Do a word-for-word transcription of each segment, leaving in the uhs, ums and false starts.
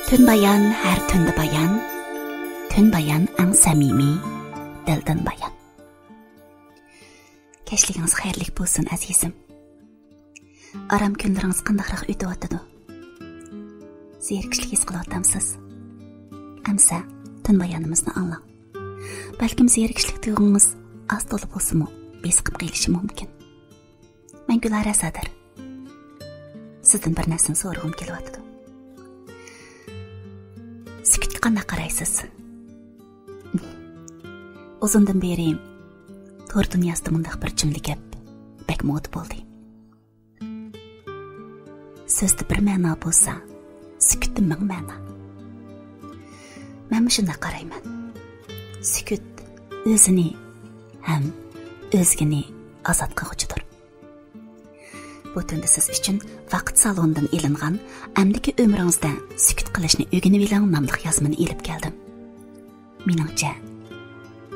تۈن بايان، ھەر تۈندە بايان. تۈن بايان ئەڭ سەمىمىي، دىلدىن بايان. كەچلىكىڭىز خەيرلىك بولسۇن، ئەزىزىم. ئارام كۈنلىرىڭىز قانداقراق ئۆتۈۋاتىدۇ؟ زېرىكىشلىك ھېس قىلىۋاتامسىز؟ ئەمسە تۈن بايانىمىزنى ئاڭلاڭ. بەلكىم زېرىكىشلىك تۇيغۇڭىز ئاز تولا بولسىمۇ بېسىقىپ قېلىشى مۇمكىن. مەن گۈلارە سادىر. سىزدىن بىر نەرسىنى سورىغۇم كېلىۋاتىدۇ. سۈكۈتكە قانداق قارايسىز؟ ئۇزۇندىن بېرى تور دۇنياسىدا مۇنداق بىر جۈملە گەپ بەك مودا بولدى. سۆزدە بىر مەنا بولسا، سۈكۈتتە مىڭ مەنا. مەنمۇ شۇنداق قارايمەن. سۈكۈت ئۆزىنى ھەم ئۆزگىنى ئازاد قىلغۇچىدۇر. بۇ تۈندە سىز ئۈچۈن ۋاقىت سالونىدىن ئېلىنغان ئەمدىكى ئۆمرىڭىزدە سۈكۈت قىلىشنى ئۆگىنىۋېلىڭ ناملىق يازمىنى ئېلىپ كەلدىم. مېنىڭچە،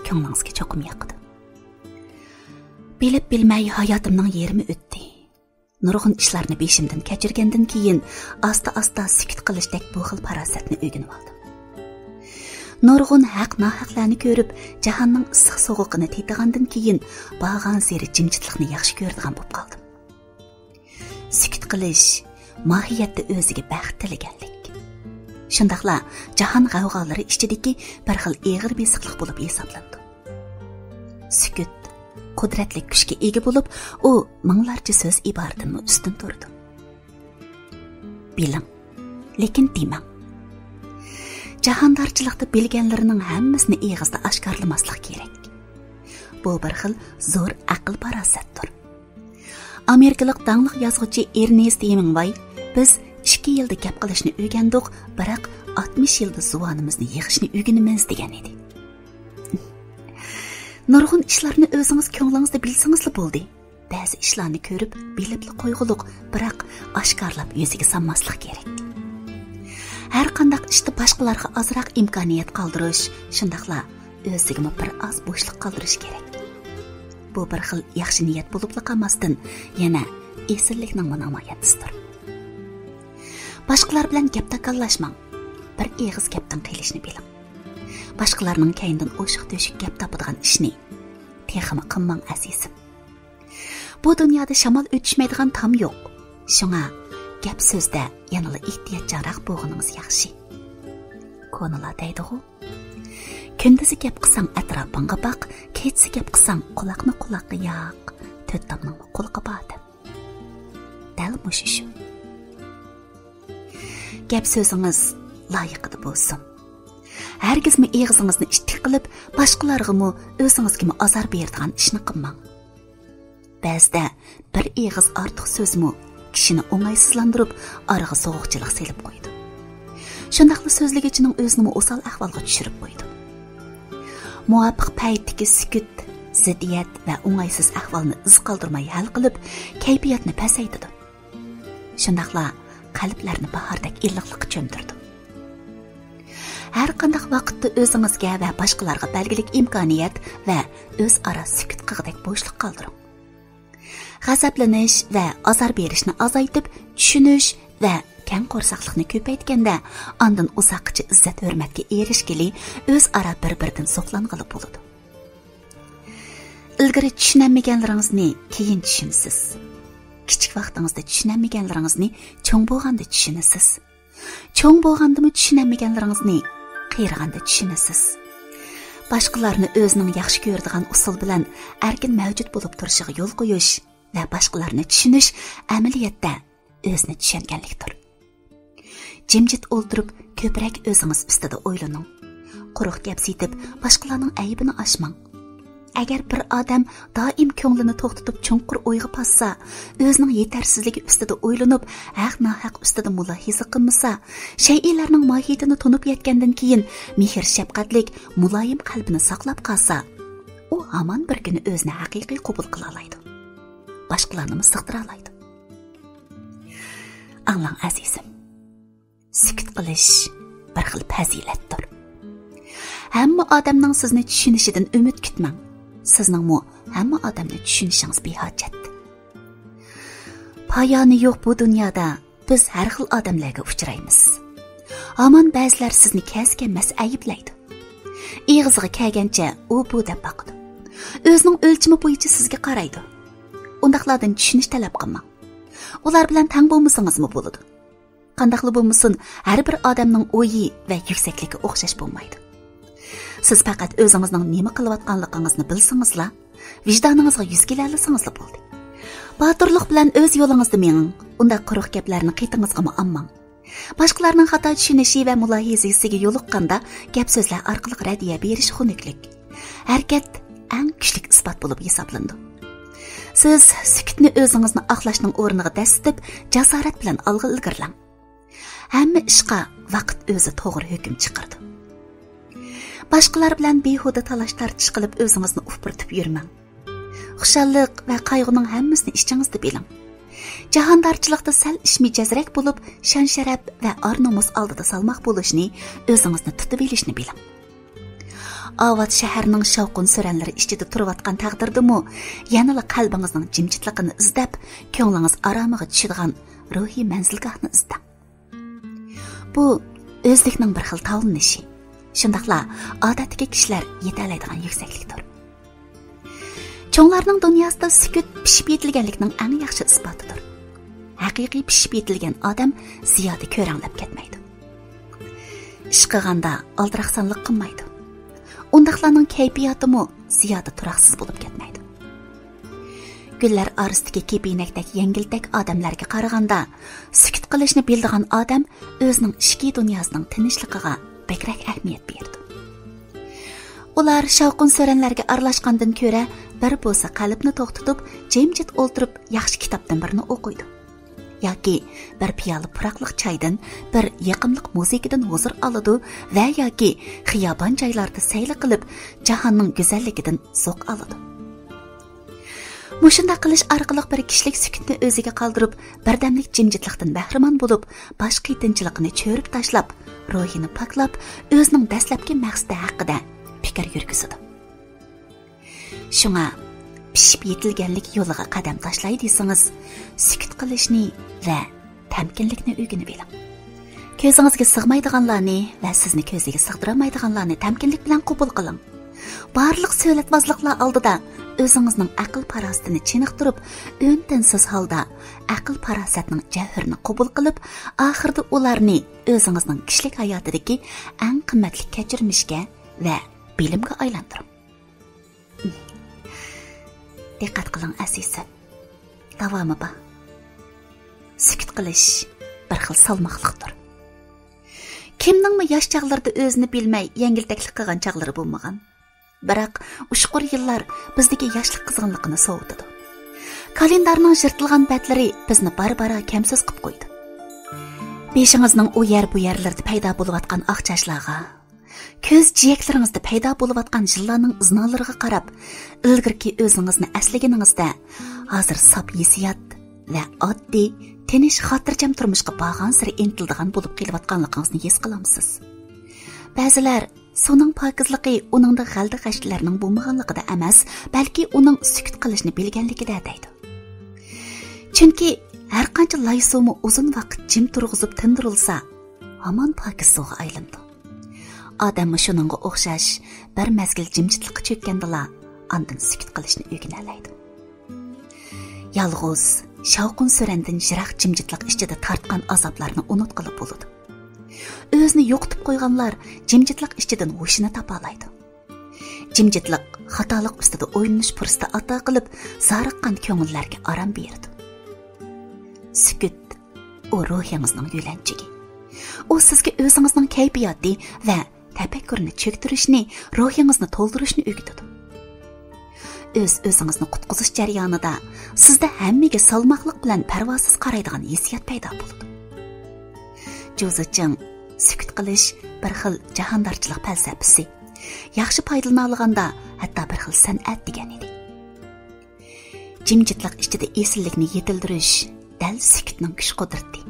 كۆڭلىڭىزگە چوقۇم ياقىدۇ. بىلىپ بىلمەي ھاياتىمنىڭ يېرىمى ئۆتتى. نۇرغۇن ئىشلارنى بېشىمدىن كەچۈرگەندىن كېيىن، ئاستا-ئاستا سۈكۈت قىلىشتەك بۇ خىل پاراسەتنى ئۆگىنىۋالدىم. نۇرغۇن ھەق-ناھەقلەرنى كۆرۈپ، جاھاننىڭ ئىسسىق سوغۇقىنى تېتىغاندىن كېيىن، بارغانسېرى جىمجىتلىقنى ياخشى كۆرىدىغان بولۇپ قالدىم. سۈكۈت قىلىش ماھىيەتتە ئۆزىگە بەخت تىلىگەنلىك. شۇنداقلا جاھان غەۋغالىرى ئىچىدىكى بىر خىل ئېغىر بېسىقلىق بولۇپ ھېسابلىنىدۇ. سۈكۈت قۇدرەتلىك كۈچكە ئىگە بولۇپ، ئۇ مىڭلارچە سۆز ئىبارىتىنمۇ ئۈستۈن تۇرىدۇ. بىلىڭ، لېكىن دېمەڭ. جاھاندارچىلىقتا بىلگەنلىرىنىڭ ھەممىسىنى ئېغىزدا ئاشكارىلىماسلىق كېرەك. بۇ بىر خىل زور ئەقىل-پاراسەتتۇر. ئامېرىكىلىق داڭلىق يازغۇچى ئېرنېست ھېمىڭۋاي، «بىز ئىككى يىلدا گەپ قىلىشنى ئۆگەندۇق، بىراق ئاتمىش يىلدا زۇۋانىمىزنى يىغىشنى ئۆگىنىمىز» دېگەن ئىدى. نۇرغۇن ئىشلارنى ئۆزىڭىز كۆڭلىڭىزدە بىلسىڭىزلا بولدى. بەزى ئىشلارنى كۆرۈپ، بىلىپلا قويغۇلۇق، بىراق ئاشكارىلاپ يۈزىگە سالماسلىق كېرەك. ھەر قانداق ئىشتا باشقىلارغا ئازراق ئىمكانىيەت قالدۇرۇش، شۇنداقلا ئۆزىگىمۇ بىر ئاز بوشلۇق قالدۇرۇش كېرەك. بۇ بىر خىل ياخشى نىيەت بولۇپلا قالماستىن، يەنە ئېسىللىكنىڭمۇ نامايەندىسىدۇر. باشقىلار بىلەن گەپ تاكاللاشماڭ. بىر ئېغىز گەپتىن قېلىشنى بىلىڭ. باشقىلارنىڭ كەينىدىن ئوشۇق-تۆشۈك گەپ تاپىدىغان ئىشنى تېخىمۇ قىلماڭ، ئەزىزىم. بۇ دۇنيادا شامال ئۆتۈشمەيدىغان تام يوق. شۇڭا گەپ سۆزدە يەنىلا ئېھتىياتچانراق بولغىنىڭىز ياخشى. كونىلار دەيدىغۇ، «كۈندۈزى گەپ قىلساڭ ئەتراپىڭغا باق، كېچىسى گەپ قىلساڭ قۇلاقنى قۇلاققا ياق، تۆت تامنىڭمۇ قۇلىقى بار» دەپ. دەل مۇشۇ شۇ. گەپ سۆزىڭىز لايىقىدا بولسۇن. ھەرگىزمۇ ئېغىزىڭىزنى ئىتتىك قىلىپ، باشقىلارغىمۇ، ئۆزىڭىزگىمۇ ئازار بېرىدىغان ئىشنى قىلماڭ. بەزىدە بىر ئېغىز ئارتۇق سۆزمۇ كىشىنى ئوڭايسىزلاندۇرۇپ، ئارىغا سوغۇقچىلىق سېلىپ قويىدۇ. شۇنداقلا سۆزلىگۈچىنىڭ ئۆزىنىمۇ ئوسال ئەھۋالغا چۈشۈرۈپ قويىدۇ. مۇۋاپىق پەيتتىكى سۈكۈت، زىددىيەت ۋە ئوڭايسىز ئەھۋالنى ئىز قالدۇرماي ھەل قىلىپ، كەيپىياتنى پەسەيتىدۇ. شۇنداقلا قەلبلەرنى باھاردەك ئىللىقلىققا چۆمدۈرىدۇ. ھەر قانداق ۋاقىتتا ئۆزىڭىزگە ۋە باشقىلارغا بەلگىلىك ئىمكانىيەت ۋە ئۆزئارا سۈكۈت قىلغۇدەك بوشلۇق قالدۇرۇڭ. غەزەپلىنىش ۋە ئازار بېرىشنى ئازايتىپ، چۈشىنىش ۋە كەڭ قورساقلىقنى كۆپەيتكەندە، ئاندىن ئۇزاققىچە ئىززەت-ھۆرمەتكە ئېرىشكىلى، ئۆزئارا بىر-بىرىدىن زوقلانغىلى بولىدۇ. ئىلگىرى چۈشىنەلمىگەنلىرىڭىزنى كېيىن چۈشىنىسىز. كىچىك ۋاقتىڭىزدا چۈشىنەلمىگەنلىرىڭىزنى چوڭ بولغاندا چۈشىنىسىز. چوڭ بولغاندىمۇ چۈشىنەلمىگەنلىرىڭىزنى قېرىغاندا چۈشىنىسىز. باشقىلارنى ئۆزىنىڭ ياخشى كۆرىدىغان ئۇسۇل بىلەن ئەركىن مەۋجۇت بولۇپ تۇرۇشىغا يول قويۇش ۋە باشقىلارنى چۈشىنىش ئەمەلىيەتتە ئۆزىنى چۈشەنگەنلىكتۇر. جىمجىت ئولتۇرۇپ، كۆپرەك ئۆزىڭىز ئۈستىدە ئويلىنىڭ. قۇرۇق گەپ سېتىپ، باشقىلارنىڭ ئەيىبىنى ئاچماڭ. ئەگەر بىر ئادەم دائىم كۆڭلىنى توختىتىپ چوڭقۇر ئويغا پاتسا، ئۆزىنىڭ يېتەرسىزلىكى ئۈستىدە ئويلىنىپ، ھەق-ناھەق ئۈستىدە مۇلاھىزە قىلمىسا، شەيئىلەرنىڭ ماھىيىتىنى تونۇپ يەتكەندىن كېيىن مېھىر-شەپقەتلىك، مۇلايىم قەلبىنى ساقلاپ قالسا، ئۇ ھامان بىر كۈنى ئۆزىنى ھەقىقىي قوبۇل قىلالايدۇ. باشقىلارنىمۇ سىغدۇرالايدۇ. ئاڭلاڭ، ئەزىزىم. سۈكۈت قىلىش بىر خىل پەزىلەتتۇر. ھەممە ئادەمنىڭ سىزنى چۈشىنىشىدىن ئۈمىد كۈتمەڭ. سىزنىڭمۇ ھەممە ئادەمنى چۈشىنىشىڭىز بىھاجەت. پايانى يوق بۇ دۇنيادا بىز ھەر خىل ئادەملەرگە ئۇچرايمىز. ھامان بەزىلەر سىزنى كەلسە كەلمەس ئەيىبلەيدۇ. ئېغىزىغا كەلگەنچە ئۇ بۇ دەپ باقىدۇ. ئۆزىنىڭ ئۆلچىمى بويىچە سىزگە قارايدۇ. ئۇنداقلاردىن چۈشىنىش تەلەپ قىلماڭ. ئۇلار بىلەن تەڭ بولمىسىڭىزمۇ بولىدۇ. قانداقلا بولمىسۇن، ھەر بىر ئادەمنىڭ ئويى ۋە يۈكسەكلىكى ئوخشاش بولمايدۇ. سىز پەقەت ئۆزىڭىزنىڭ نېمە قىلىۋاتقانلىقىڭىزنى بىلسىڭىزلا، ۋىجدانىڭىزغا يۈز كېلەلىسىڭىزلا بولدى. باتۇرلۇق بىلەن ئۆز يولىڭىزدا مېڭىڭ. ئۇنداق قۇرۇق گەپلەرنى قېتىڭىزغىمۇ ئالماڭ. باشقىلارنىڭ خاتا چۈشىنىشى ۋە مۇلاھىزىسىگە يولۇققاندا، گەپ سۆزلەر ئارقىلىق رەددىيە بېرىش خۇنۈكلۈك. ھەرىكەت ئەڭ كۈچلۈك ئىسپات بولۇپ ھېسابلىنىدۇ. سىز سۈكۈتنى ئۆزىڭىزنى ئاقلاشنىڭ ئورنىغا دەسسىتىپ، جاسارەت بىلەن ئالغا ئىلگىرىلەڭ. ھەممە ئىشقا ۋاقىت ئۆزى توغرا ھۆكۈم چىقىرىدۇ. باشقىلار بىلەن بىھۇدە تالاش-تارتىش قىلىپ ئۆزىڭىزنى ئۇپرىتىپ يۈرمەڭ. خۇشاللىق ۋە قايغۇنىڭ ھەممىسىنى ئىچىڭىزدە بىلىڭ. جاھاندارچىلىقتا سەل ئىچ مىجەزرەك بولۇپ، شان-شەرەپ ۋە ئار-نومۇس ئالدىدا سالماق بولۇشنى، ئۆزىڭىزنى تۇتۇۋېلىشنى بىلىڭ. ئاۋات شەھەرنىڭ شاۋقۇن-سۈرەنلىرى ئىچىدە تۇرۇۋاتقان تەقدىردىمۇ، يەنىلا قەلبىڭىزنىڭ جىمجىتلىقىنى ئىزدەپ، كۆڭلىڭىز ئارامىغا چۈشىدىغان روھىي مەنزىلگاھنى ئىزدەڭ. بۇ ئۆزلۈكنىڭ بىر خىل تاۋلىنىشى، شۇنداقلا ئادەتتىكى كىشىلەر يېتەلەيدىغان يۈكسەكلىكتۇر. چوڭلارنىڭ دۇنياسىدا سۈكۈت پىشىپ يېتىلگەنلىكنىڭ ئەڭ ياخشى ئىسپاتىدۇر. ھەقىقىي پىشىپ يېتىلگەن ئادەم زىيادە كۆرەڭلەپ كەتمەيدۇ. ئىش قىلغاندا ئالدىراقسانلىق قىلمايدۇ. ئۇنداقلارنىڭ كەيپىياتىمۇ زىيادە تۇراقسىز بولۇپ كەتمەيدۇ. گۈللەر ئارىسىدىكى كېپىنەكتەك يەڭگىلتەك ئادەملەرگە قارىغاندا، سۈكۈت قىلىشنى بىلىدىغان ئادەم ئۆزىنىڭ ئىچكى دۇنياسىنىڭ تىنچلىقىغا بەكرەك ئەھمىيەت بېرىدۇ. ئۇلار شاۋقۇن-سۈرەنلەرگە ئارىلاشقاندىن كۆرە، بىر بولسا قەلبنى توختىتىپ، جىمجىت ئولتۇرۇپ، ياخشى كىتابتىن بىرنى ئوقۇيدۇ. ياكى بىر پىيالە پۇراقلىق چايدىن، بىر يېقىملىق مۇزىكىدىن ھۇزۇر ئالىدۇ ۋە ياكى خىيابان جايلاردا سەيلە قىلىپ، جاھاننىڭ گۈزەللىكىدىن زوق ئالىدۇ. مۇشۇنداق قىلىش ئارقىلىق بىر كىشىلىك سۈكۈتنى ئۆزىگە قالدۇرۇپ، بىردەملىك جىمجىتلىقتىن بەھرىمەن بولۇپ، باش قېتىنچىلىقىنى چۆرۈپ تاشلاپ، روھىنى پاكلاپ، ئۆزىنىڭ دەسلەپكى مەقسىتى ھەققىدە پىكىر يۈرگۈزىدۇ. شۇڭا پىشىپ يېتىلگەنلىك يولىغا قەدەم تاشلاي دېسىڭىز، سۈكۈت قىلىشنى ۋە تەمكىنلىكنى ئۆگىنىۋېلىڭ. كۆزىڭىزگە سىغمايدىغانلارنى ۋە سىزنى كۆزىگە سىغدۇرالمايدىغانلارنى تەمكىنلىك بىلەن قوبۇل قىلىڭ. بارلىق سۆلەتۋازلىقلار ئالدىدا ئۆزىڭىزنىڭ ئەقىل-پاراسىتىنى چېنىقتۇرۇپ، ئۈن-تىنسىز ھالدا ئەقىل-پاراسەتنىڭ جەۋھىرىنى قوبۇل قىلىپ، ئاخىرىدا ئۇلارنى ئۆزىڭىزنىڭ كىشىلىك ھاياتىدىكى ئەڭ قىممەتلىك كەچۈرمىشكە ۋە بىلىمگە ئايلاندۇرۇڭ. دىققەت قىلىڭ، ئەزىزىم. داۋامى بار. سۈكۈت قىلىش بىر خىل سالماقلىقتۇر. كىمنىڭمۇ ياش چاغلىرىدا ئۆزىنى بىلمەي يەڭگىلتەكلىك قىلغان چاغلىرى بولمىغان؟ بىراق، ئۇچقۇر يىللار بىزدىكى ياشلىق قىزغىنلىقىنى سوۋۇتىدۇ. كالېندارنىڭ يىرتىلغان بەتلىرى بىزنى بارا-بارا كەمسۆز قىپ قويىدۇ. بېشىڭىزنىڭ ئۇ يەر-بۇ يەرلىرىدە پەيدا بولۇۋاتقان ئاق چاچلارغا، كۆز جىيەكلىرىڭىزدە پەيدا بولۇۋاتقان ژىللانىڭ ئىزنالىرىغا قاراپ، ئىلگىرىكى ئۆزىڭىزنى ئەسلىگىنىڭىزدە، ھازىر ساپ ھېسسىيات ۋە ئاددىي، تىنچ، خاتىرجەم تۇرمۇشقا بارغانسېرى ئىنتىلىدىغان بولۇپ قېلىۋاتقانلىقىڭىزنى ھېس قىلامسىز؟ بەزىلەر، سۇنىڭ پاكىزلىقى ئۇنىڭدا غەلدە-غەشلەرنىڭ بولمىغانلىقىدا ئەمەس، بەلكى ئۇنىڭ سۈكۈت قىلىشنى بىلگەنلىكىدە، دەيدۇ. چۈنكى ھەرقانچە لاي سۇمۇ ئۇزۇن ۋاقىت جىم تۇرغۇزۇپ تىندۇرۇلسا، ھامان پاكىز سۇغا ئايلىنىدۇ. ئادەممۇ شۇنىڭغا ئوخشاش بىر مەزگىل جىمجىتلىققا چۆككەندىلا، ئاندىن سۈكۈت قىلىشنى ئۆگىنەلەيدۇ. يالغۇز، شاۋقۇن-سۈرەندىن يىراق جىمجىتلىق ئىچىدە تارتقان ئازابلارنى ئۇنتقىلى بولىدۇ. ئۆزىنى يوقىتىپ قويغانلار جىمجىتلىق ئىچىدىن ھوشىنى تاپالايدۇ. جىمجىتلىق خاتالىق ئۈستىدە ئويلىنىش پۇرسىتى ئاتا قىلىپ، زارىققان كۆڭۈللەرگە ئارام بېرىدۇ. سۈكۈت، ئۇ روھىڭىزنىڭ يۆلەنچۈكى. ئۇ سىزگە ئۆزىڭىزنىڭ كەيپىياتى ۋە تەپەككۇرنى چۆكتۈرۈشنى، روھىڭىزنى تولدۇرۇشنى ئۆگىتىدۇ. ئۆز-ئۆزىڭىزنى قۇتقۇزۇش جەريانىدا سىزدە ھەممىگە سالماقلىق بىلەن پەرۋاسىز قارايدىغان ھېسسىيات پەيدا بولىدۇ. جۇزىچىڭ، سۈكۈت قىلىش بىر خىل جاھاندارچىلىق پەلسەپىسى، ياخشى پايدىلىنالىغاندا ھەتتا بىر خىل سەنئەت، دېگەن ئىدى. جىمجىتلىق ئىچىدە ئېسىللىكنى يېتىلدۈرۈش دەل سۈكۈتنىڭ كۈچ-قۇدرىتى،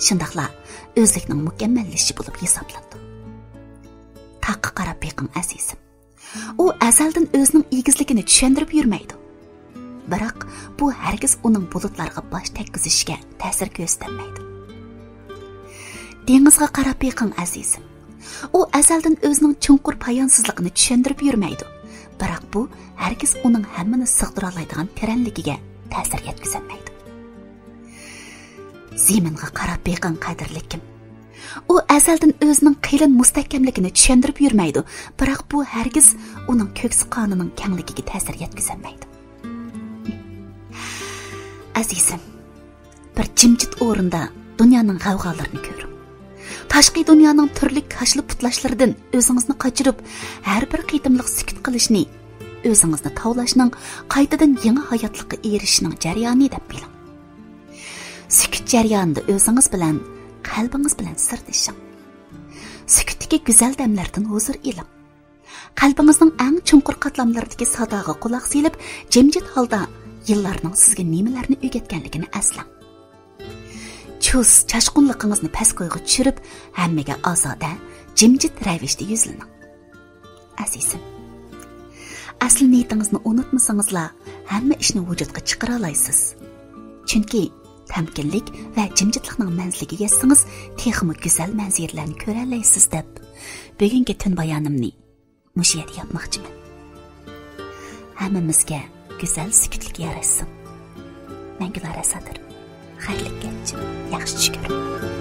شۇنداقلا ئۆزلۈكنىڭ مۇكەممەللىشىشى بولۇپ ھېسابلىنىدۇ. تاغقا قاراپ بېقىڭ، ئەزىزىم. ئۇ ئەزەلدىن ئۆزىنىڭ ئېگىزلىكىنى چۈشەندۈرۈپ يۈرمەيدۇ. بىراق، بۇ ھەرگىز ئۇنىڭ بۇلۇتلارغا باش تەگكۈزۈشىگە تەسىر كۆرسىتەلمەيدۇ. دېڭىزغا قاراپ بېقىڭ، ئەزىزىم. ئۇ ئەزەلدىن ئۆزىنىڭ چوڭقۇر پايانسىزلىقىنى چۈشەندۈرۈپ يۈرمەيدۇ، بىراق بۇ ھەرگىز ئۇنىڭ ھەممىنى سىغدۇرالايدىغان تۆرەنلىكىگە تەسىر يەتكۈزەلمەيدۇ. زېمىنغا قاراپ بېقىڭ، قەدىرلىكىم. ئۇ ئەزەلدىن ئۆزىنىڭ قېلىن مۇستەھكەملىكىنى چۈشەندۈرۈپ يۈرمەيدۇ، بىراق بۇ ھەرگىز ئۇنىڭ كۆكسى قانىنىڭ كەڭلىكىگە تەسىر يەتكۈزەلمەيدۇ. ئەزىزىم، بىر جىمجىت ئورۇندا دۇنيانىڭ غەۋغالىرىنى كۆرۈڭ. تاشقى دۇنيانىڭ تۈرلۈك كاشىلا پۇتلاشلىرىدىن ئۆزىڭىزنى قاچۇرۇپ، ھەر بىر قېتىملىق سۈكۈت قىلىشنى ئۆزىڭىزنى تاۋلاشنىڭ، قايتىدىن يېڭى ھاياتلىققا ئېرىشىشنىڭ جەريانى دەپ بىلىڭ. سۈكۈت جەريانىدا ئۆزىڭىز بىلەن، قەلبىڭىز بىلەن سىردىشىڭ. سۈكۈتتىكى گۈزەل دەملەردىن ھۇزۇر ئېلىڭ. قەلبىڭىزنىڭ ئەڭ چوڭقۇر قاتلاملىرىدىكى ساداغا قۇلاق سېلىپ، جىمجىت ھالدا يىللارنىڭ سىزگە نېمىلەرنى ئۆگەتكەنلىكىنى ئەسلەڭ. چۇس چاشقۇنلۇقىڭىزنى پەسكويغا چۈشۈرۈپ، ھەممىگە ئازادە، جىمجىت رەۋىشتە يۈزلىنىڭ. ئەزىزىم، ئەسلى نىيىتىڭىزنى ئۇنتۇمىسىڭىزلا، ھەممە ئىشنى ۋۇجۇدقا چىقىرالايسىز. چۈنكى تەمكىنلىك ۋە جىمجىتلىقنىڭ مەنزىلىگە يەتسىڭىز، تېخىمۇ گۈزەل مەنزىرىلەرنى كۆرەلەيسىز دەپ، بۈگۈنكى تۈن بايانىمنى مۇشۇ يەردە ياپماقچىمەن. ھەممىمىزگە گۈزەل سۈكۈتلۈك ياراشسۇن. مەن گۈلارە سادىر. خەيرلىك كەچ. ياخشى چۈش كۆرۈڭ.